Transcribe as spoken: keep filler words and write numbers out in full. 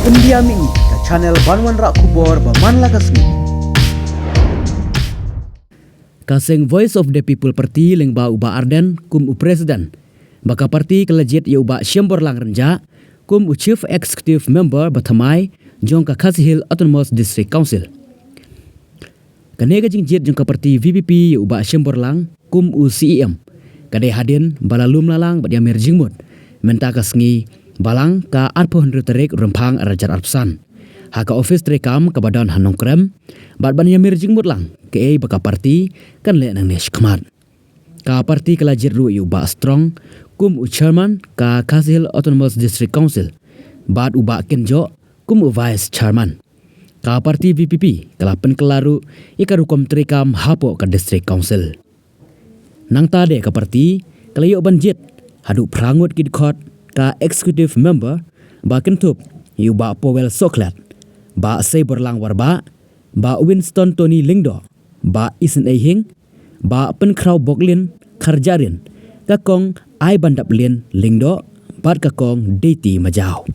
India Mini, ka channel ban wanrah khubor ba man la ka sngi. Ka seng Voice of the People Party lyngba u Bah Ardent kum u president, ba ka party ka la jied ïa u Bah Shemborlang Rynjah kum u Chief Executive Member ba thymmai jong ka Khasi Hills Autonomous District Council. Kane ka jingjied jong ka party V P P ïa u Bah Shemborlang kum u C E M ka dei hadien ba la lum la lang bad ïamir jingmut mynta ka sngi Balang, ka arphew hynriew tarik Rymphang arhajar arphew san, ha ka office treikam kaba don ha Nongkrem, bad ban ïamir jingmut lang kaei ba ka party kan leh nangne shakhmat. Ka party ka la jied ruh ïa u Bah Strong kum u chairman ka Khasi Hills Autonomous District Council, bad u Bah Kynjoh kum u vice chairman. Ka party V P P ka la pynkylla ruh ïa ka rukom treikam hapoh ka District Council. Nangta de ka party ka la ïoh ban jied haduh phra ngut ki dkhot ka executive member, ba kynthup ïa u Bah Powell Sohkhlet, Bah Seiborlang Warbah, Bah Winston Tony Lyngdoh, Bah Isynei Hing, Bah Pynkhraw Boklin Kharjahrin, ka Kong Aibandaplin Lyngdoh, bad ka Kong Deiti Majaw.